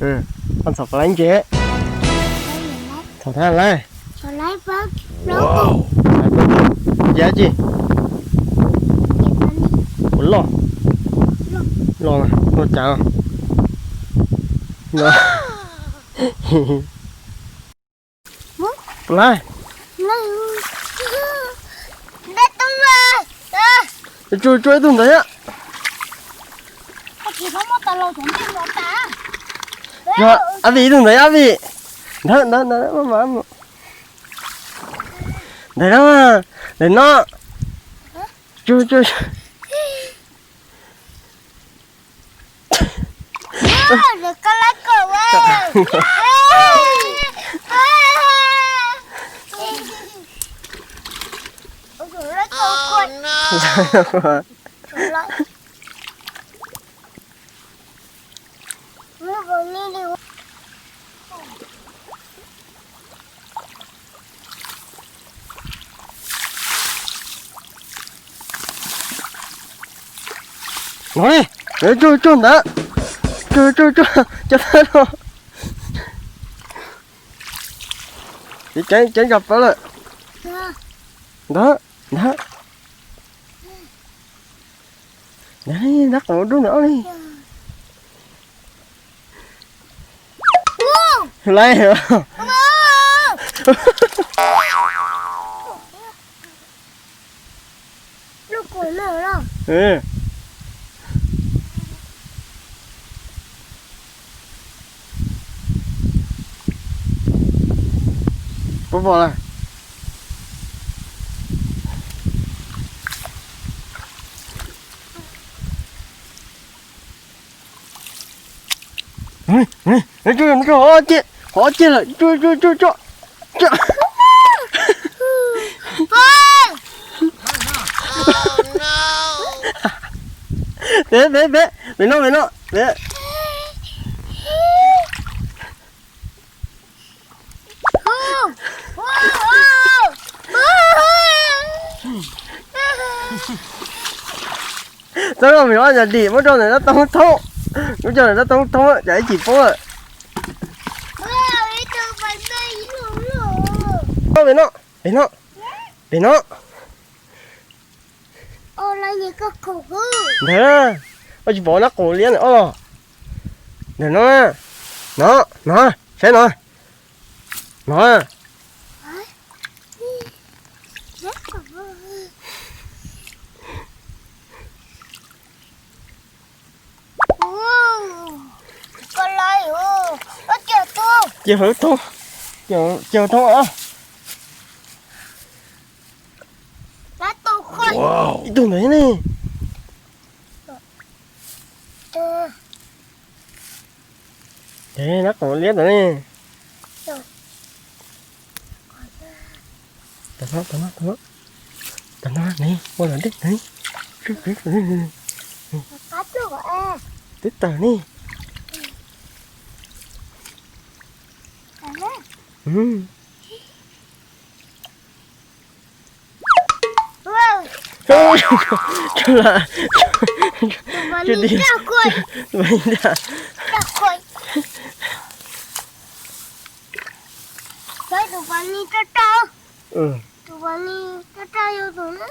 Koj txhom puas laib ntses? Txhom thab laib. Yav tsi? Puas loj? Loj, loj cas? Puas laib? Tsuag tsuag ib tug ntawd thiab. Ab Vij ib tug ntawd, Ab Vij. Ntawd, ntawd, ntawd, ntawd no. Tsuag tsuag. No li, tsuag tsuag ntawd, tsuag tsuag tsuag, cov thab no. Ceev ceev zog plaws lawm. Ntawd, ntawd. Ntawd, ntawd qhov dub ntawd li. Laib. Puas pom lawm? Qhov ciaj, qhov ciaj lawm, tsuag tsuag tsuag tsuag. Pem, pem, pem, pem no, pem no, pem. Txhob los vim ob yam dim, muab rau ntawm dab toog thoob, muab rau ntawm dab toog thoob, cas ib chim poob lawm. Pem no, pem no, pem no. Ntawd, koj tsis pom nab qus liab ntawm ob los? Ntawm no, no, no, saib no, no. Cia hauv thoob, cia hauv thoob os. Ib tug ntawd thiab ne. Nab qus liab ntawd ne. Tag no, tag no, tag no. Tag no ne, ua lawm dej ne. Twb tawg ne. Tus pos nis rau kuv. Tus pos nis rau rau, tus pos nis rau rau yog tus na.